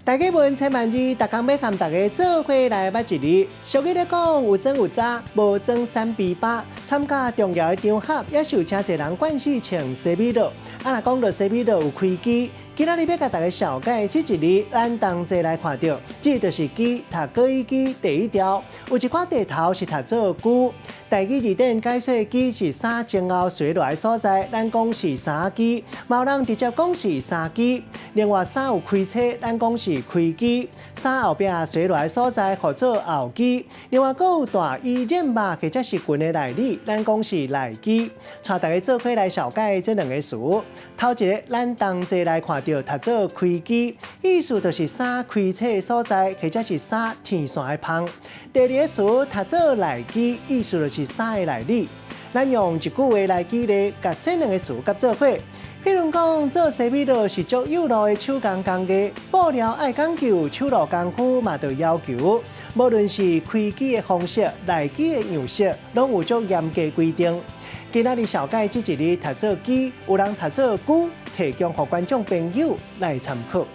大家問千萬字，逐工欲佮大家做伙來捌一字。俗語咧講，有裝有渣，無裝三比八。參加重要的場合，也是有誠濟人慣勢穿西米露。啊，若講到西米露有開機，今仔日欲共大家紹介這一字，咱同齊來看著，這就是機讀國語機第一條。有一寡題頭是讀做龜。台語字典解說機是衫前後垂落來所在，咱講是衫機。嘛有人直接講是衫機。另外，衫有開車，咱講是開機。衫後壁垂落來所在，號做後機。另外，閣有大衣染肉或者是裙的內裡，咱講是內機。帶大家做伙來紹介這兩个詞。頭一个，咱同齊來看著讀做開機，意思就是衫開車的所在，或者是衫天線的縫。第二个詞讀做內機，意思就是衫的內裡。咱用一句話來舉例，共這兩个詞結做伙。譬如講，做西米露是足有路的手工工藝，布料愛講究，手路功夫嘛著要求。無論是開機的方式、內機的樣式，攏有足嚴格規定。今仔日紹介這一字讀做機，有人讀做龜，提供予觀眾朋友來參考。